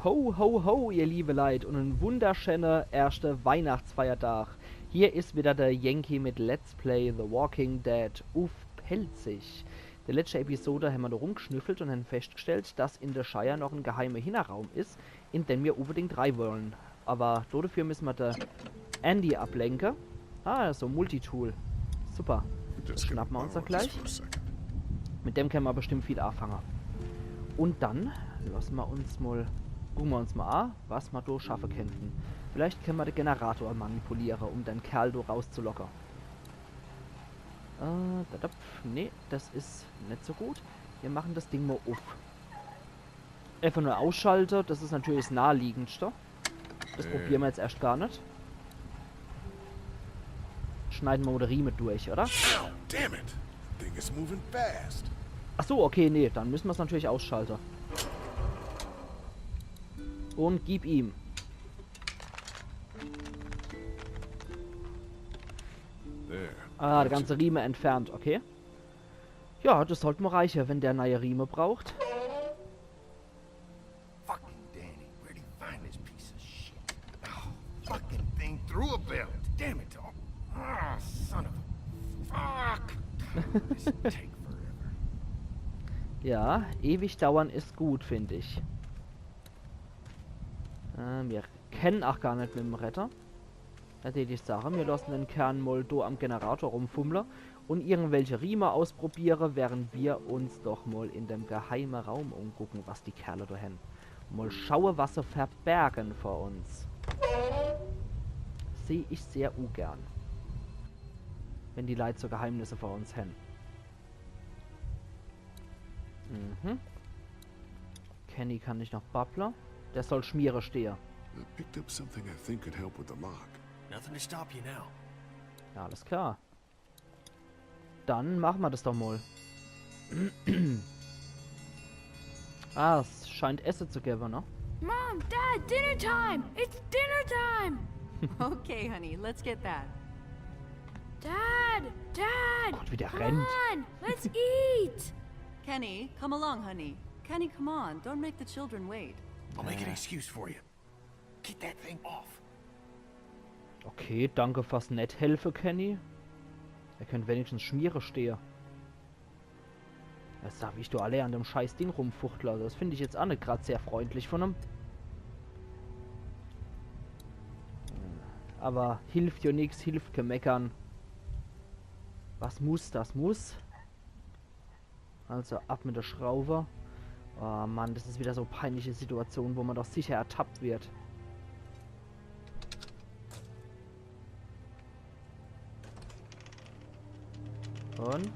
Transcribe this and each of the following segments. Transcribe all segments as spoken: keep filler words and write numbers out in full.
Ho, ho, ho, ihr liebe Leit, und en wunderschöner erschter Weihnachtsfeiertag. Hier is wieder der Yankee mit Let's Play The Walking Dead uff Pälzisch. In der letschte Episode hämmer do rumgeschnüffelt und hän feschtgestellt, dass in der Shire noch en geheimer Hinnerraum is, in den mir unbedingt rei wollen. Aber do dafür müsse mer de Andy ablenke. Ah, so Multitool. Super. Des schnappe mer uns doch gleich. Mit dem kenne mer bestimmt viel afange. Und dann losse mer uns mol, gucke mer uns mol a, was mer do schaffe kennten. Vielleicht kenne mer de Generator manipuliere, um den Kerl do rauszulocke. Äh, da, da, pf, nee, des is net so gut. Mir mache des Ding mol uff. Einfach nur ausschalte, des is natürlich des Naheliegendste. Des probiere mer jetzt erscht gar net. Schneide mer mol de Rieme durch, oder? Ow, damn it! Thing is moving fast. Ach so, okay, nee, dann müsse mer's natürlich ausschalte. Und gib ihm. There. Ah, de ganze Rieme entfernt, okay. Ja, des sollt mol reiche, wenn der neie Rieme braucht. Fucking Danny, where'd he find this piece of shit? Oh, fucking thing threw a belt. Damn it. Oh, ah, son of a... Fuck. This take forever. Ja, ewig dauern is gut, find ich. Äh, mir kenne ach gar net mit em redde. Hätt ich sage, mir losse den Kerl mol do am Generator rumfummle und irgendwelche Rieme ausprobiere, während mir uns doch mol in dem geheime Raum umgucke, was die Kerle do hän. Mol schaue, was se verberge vor uns. Seh ich sehr ugern. Wenn die Leit so Geheimnisse vor uns hän. Mhm. Kenny kann net noch babble. Der soll Schmiere stehe. I picked up something I think could help with the lock. Nothing to stop you now. Ja, alles klar. Dann mache mer des doch mol. Ah, es scheint Esse zu gewwe, ne? Mom, Dad, dinner time! It's dinner time! Okay, honey, let's get that. Dad, Dad! Gott, wie der rennt. Come on, let's eat! Kenny, come along, honey. Kenny, come on, don't make the children wait. I'll make an excuse for you. Get that thing off. Okay, danke fürs net helfe, Kenny. Er könnt wenigstens Schmiere stehe. Jetzt darf ich do allee an dem scheiß Ding rumfuchtle. Also des find ich jetzt ach net grad sehr freundlich von em. Aber hilft jo nix, hilft kee Meckern. Was muss, des muss. Also ab mit de Schrauwe. Oh Mann, des is wieder so e peinliche Situation, wo mer doch sicher ertappt wird. Und?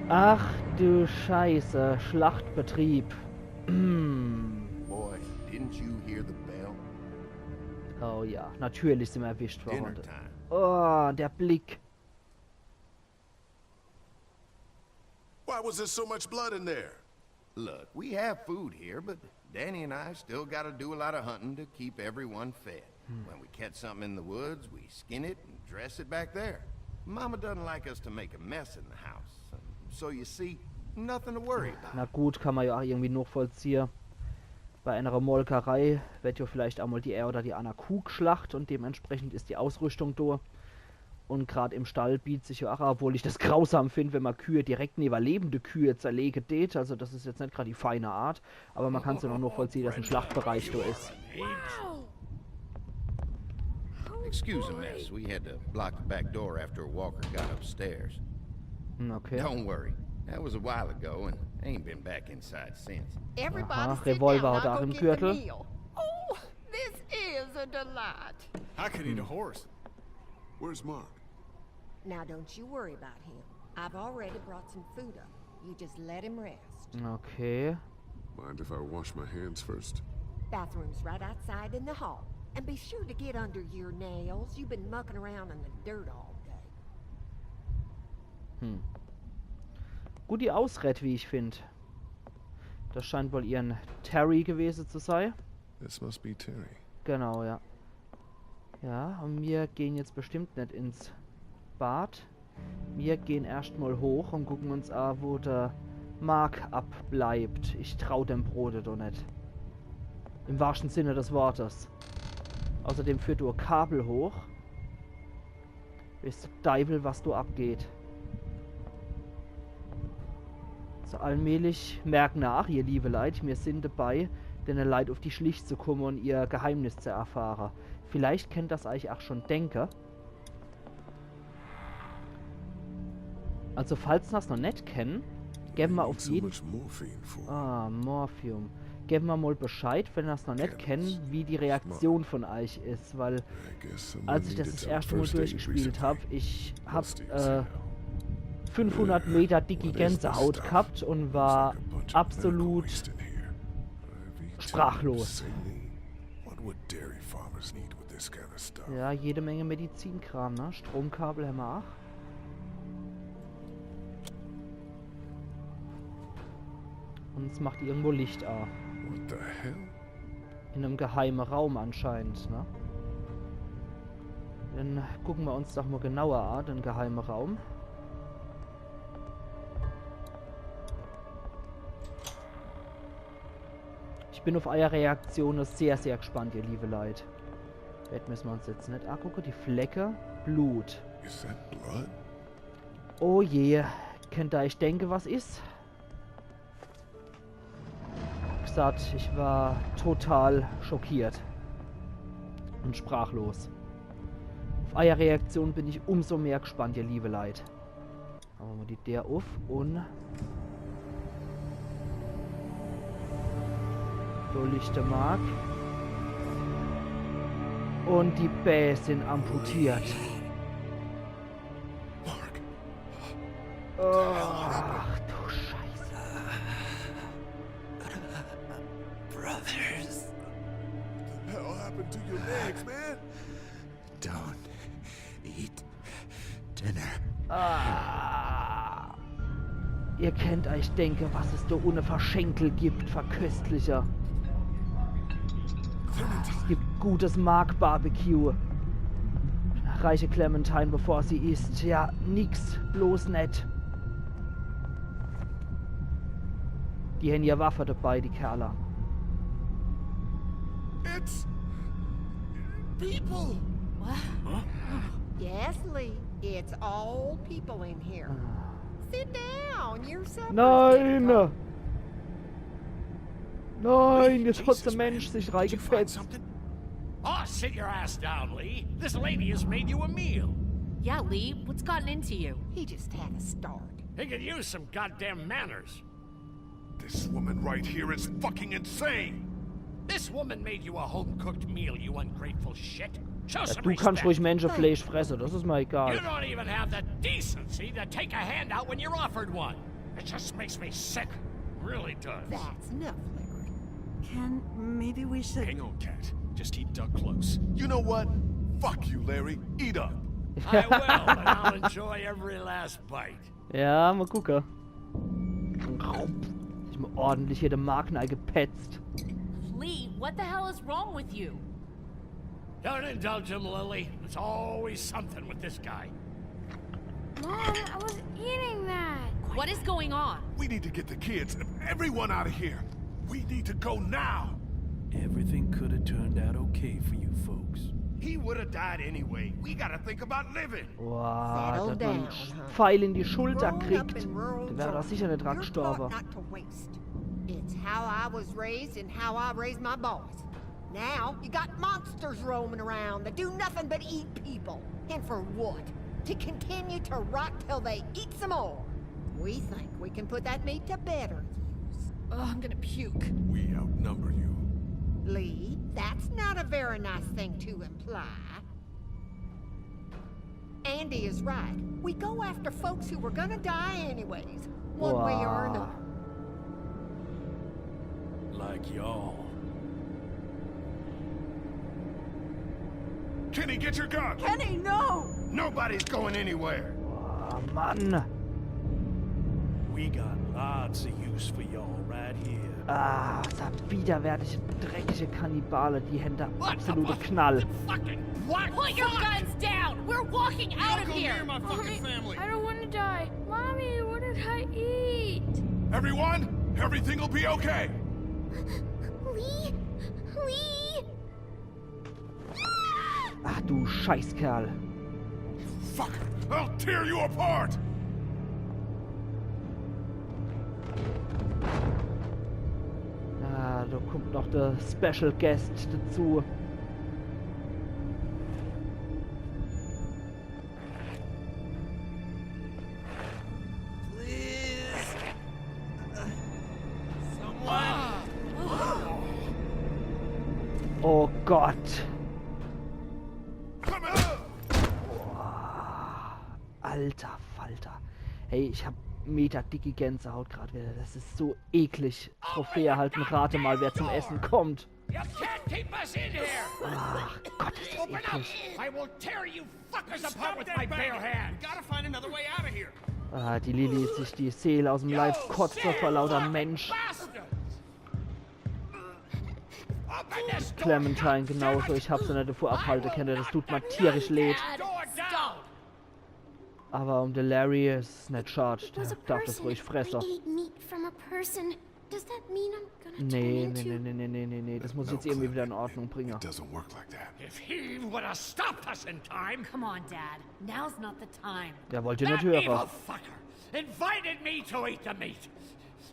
Ach du Scheiße, Schlachtbetrieb. Boy, didn't you hear the bell? Oh ja, natürlich sin mer erwischt worre. Dinner time. Oh, der Blick. Why was there so much blood in there? Look, we have food here, but Danny and I still gotta do a lot of hunting to keep everyone fed. When we catch something in the woods, we skin it and dress it back there. Mama doesn't like us to make a mess in the house, so you see, nothing to worry about. Na gut, kann mer jo ach irgendwie nachvollziehe. Bei enere Molkerei wird jo vielleicht ach mol die ee oder die anner Kuh gschlacht und dementsprechend is die Ausrüschtung do. Und grad im Stall bietet sich jo ach, obwohl ich des grausam find, wenn mer Kühe direkt newe lebende Kühe zerlege tät. Also des is jetzt net grad die feine Art, aber mer kann's jo noch nachvollziehe, dass en Schlachtbereich do is. Wow! Excuse the mess. We had to block the back door after Walker got upstairs. Hm, okay. Don't worry. That was a while ago and ain't been back inside since. Everybody sit down. Aha, Revolver hat er ach im Gürtel. Oh, this is a delight. I could eat a horse. Where's Mark? Now don't you worry about him. I've already brought some food up. You just let him rest. Okay. Mind if I wash my hands first? Bathroom's right outside in the hall. And be sure to get under your nails. You've been mucking around in the dirt all day. Hm. Gudi Ausred, wie ich find. Des scheint wohl ihrn Terry gewese zu sei. This must be Terry. Genau, ja. Ja, und mir gehn jetzt bestimmt net ins Bad. Mir gehn erscht mol hoch und gucken uns a, wo de Mark abbleibt. Ich trau dem Brote doch net. Im wahrschte Sinne des Wortes. Außerdem führt do e Kabel hoch. Weeß de Deiwel, was do abgeht. So allmählich merken ach, ihr liebe Leit, mir sin debei, dene Leit uf die Schlich zu kumme un ihr Geheimnis zu erfahre. Vielleicht kennt er's eich ach schon denke. Also falls mer's noch net kennen, gebe mer uf jeden Fall. Ah, Morphium. Gebe mer mol Bescheid, wenn mer's noch net kennen, wie die Reaktion von eich is, weil als ich des des erschte Mol durchgespielt hab, ich hab äh, fünfhundert Meter dicki Gänsehaut gehabt un war absolut sprachlos. What would dairy farmers need with this kind of stuff? Ja, jede Menge Medizinkram, ne? Stromkabel hämmer ach. Un es macht irgendwo Licht a. What the hell? In em geheime Raum anscheinend, ne? Dann gucke mer uns doch mol genauer a, den geheime Raum. Ich bin uf eier Reaktione sehr, sehr gespannt, ihr liebe Leit. Bett misse mer uns jetzt net agucke. Die Flecke. Blut. Is that blood? Oh je. Kennt er eich denke, was is? Wie gesagt, ich war total schockiert. Un sprachlos. Uf eier Reaktion bin ich umso mehr gespannt, ihr liebe Leit. Mache mer mol die Deer uf un do liegt de Mark. Un die Bää sin amputiert. Mark. Ach du Scheiße. Brothers. What the hell happened to your legs, man? Don't eat dinner. Ah. Ihr kennt eich denke, was es do unne fer Schenkel gibt, fer köstliche. Es gibt gutes Mark-Barbecue. Reiche Clementine, bevor sie isst. Ja, nix, bloß net. Die hän ihr Waffe debei, die Kerle. It's people. Yes, Lee. It's all people in here. Sit down. Your supper's getting cold. Nein! Nein, jetzt hot de Mensch sich reigefetzt. Oh, sit your ass down, Lee. This lady has made you a meal. Yeah, Lee, what's gotten into you? He just had a start. He could use some goddamn manners. This woman right here is fucking insane. This woman made you a home-cooked meal, you ungrateful shit. Show some respect. Ja, du kannst ruhig Menschefleisch fresse, des is mer egal. You don't even have the decency to take a handout when you're offered one. It just makes me sick. Really does. That's enough, Larry. Ken, maybe we should. Hang on, Kat. Just keep Doug close. You know what? Fuck you, Larry. Eat up. I will, and I'll enjoy every last bite. Ja, mol gucke. Is mer ordentlich do de Mark neigepetzt. Lee, what the hell is wrong with you? Don't indulge him, Lily. There's always something with this guy. Mom, I was eating that. What is going on? We need to get the kids and everyone out of here. We need to go now. Everything could have turned out okay for you folks. He would have died anyway. We gotta think about living. Boah, der hot en Pfeil in die Schulter gekriegt. Der wär do sicher net dran gestorbe. It's how I was raised and how I raised my boys. Now you got monsters roaming around that do nothing but eat people. And for what? To continue to rot till they eat some more. We think we can put that meat to better use. Oh, I'm gonna puke. We outnumber you. Lee, that's not a very nice thing to imply. Andy is right. We go after folks who were gonna die anyways, one way or another. Like y'all. Kenny, get your gun! Kenny, no! Nobody's going anywhere! Oh, Mann! We got lots of use for y'all right here. Ah, so widerwärtige, dreckige Kannibale, die hän do absolute Knall. Put your guns down! We're walking out of here! Don't go near my fucking family! I don't want to die. Mommy, what did I eat? Everyone, everything will be okay. Lee? Lee? Ach du Scheißkerl. Fuck, I'll tear you apart. Ah, do kommt noch der Special Guest dazu. Please. Someone. Oh Gott. Come out. Alter Falter. Hey, ich hab mega dicke Gänsehaut grad wieder. Das ist so eklig. Trophäe erhalten. Rate mal, wer zum Essen kommt. You can't keep us in here! Ach Gott, ist das Open up! eklig. I will tear you fuckers apart with my bare hands! Gotta find another way out of here. Ah, die Lilly sich die Seele aus dem Leib kotze vor lauter Mensch. Bastards! Open this door! Clementine genauso, ich hab se net davor abhalte kenne, das tut mir tierisch leid. Door down! Aber um de Larry is net schad, It was der a darf das person. Ruhig fresse. I ate meat from a person. Does that mean I'm gonna turn Nee, into... nee, nee, nee, nee, nee, nee, nee, das muss No, jetzt irgendwie Clem. wieder in Ordnung bringen. It doesn't work like that. If he would have stopped us in time, Come on, Dad. Now's not the time. Der wollte that net evil höre. Fucker invited me to eat the meat.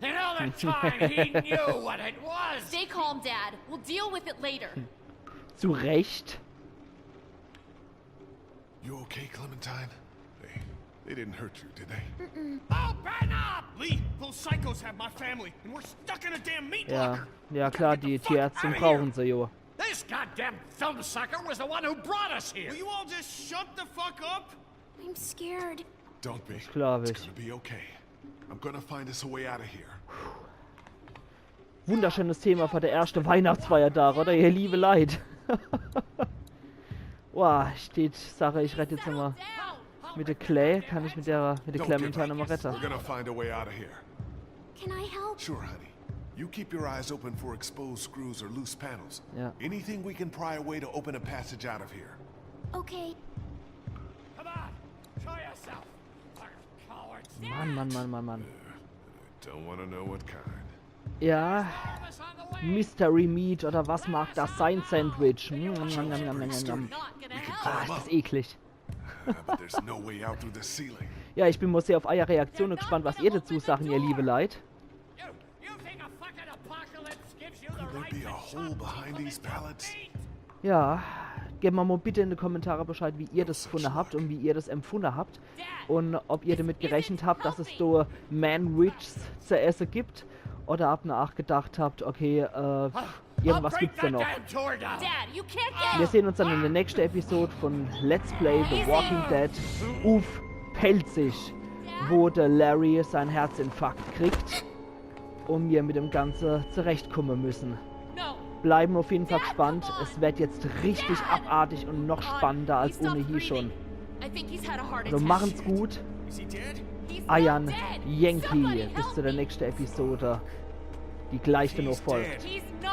And all the time he knew what it was. Stay calm, Dad. We'll deal with it later. Zu Recht. You okay, Clementine? They, they didn't hurt you, did they? Open up! Lee, those psychos have my family, and we're stuck in a damn meat Ja, locker. ja klar, die Tierärztin brauchen se jo. This goddamn film sucker was the one who brought us here. Will you all just shut the fuck up? I'm scared. Don't be. Klar, It's ich. Gonna be okay. I'm gonna find us a way out of here. Wunderschönes Thema für der erste Weihnachtsfeiertag, oder? Ihr liebe Leit. Boah, steht Sache, ich rette jetzt nochmal. Mit der Claire kann ich mit der, mit der Don't give Clementine up. Nochmal rette. We're gonna find a way out of here. Can I help? Sure, honey. You keep your eyes open for exposed screws or loose panels. Ja. Anything we can pry away to open a passage out of here. Okay. Come on, show yourself. Fucking cowards. Mann, Mann, Mann, Mann, Mann. Don't wanna know what kind. Ja, All of us on the way. Mystery Meat oder was mag das sein, Sandwich? Mm, mm, mm, mm, mm, mm. Not gonna help. Ah, ist das eklig. Ah, but there's no way out through the ceiling. Ja, ich bin mal sehr auf eure Reaktion gespannt, was ihr dazu sagen, ihr liebe Leit. You, you think a fucking apocalypse gives you the Could there right be to a hole behind these pallets? Ja, gebt mir mal bitte in die Kommentare Bescheid, wie ihr das gefunden habt und wie ihr das empfunden habt. Und ob ihr damit gerechnet habt, dass es so Man-Witches zu essen gibt. Oder ob ihr auch gedacht habt, okay, äh, irgendwas gibt's da noch. Damn door down. Dad, you can't get. Wir sehen uns dann in der nächsten Episode von Let's Play The Walking Dead uff Pälzisch, wo der Larry seinen Herzinfarkt kriegt und wir mit dem Ganzen zurechtkommen müssen. No. Bleiben auf jeden Fall gespannt. Es wird jetzt richtig abartig und noch spannender als ohnehin schon. I think he's had a heart Also attack. machen's gut. Is he dead? He's not Eiern dead. Yankee. Somebody Bis help zu der me. nächsten Episode, die gleich danach folgt. He's not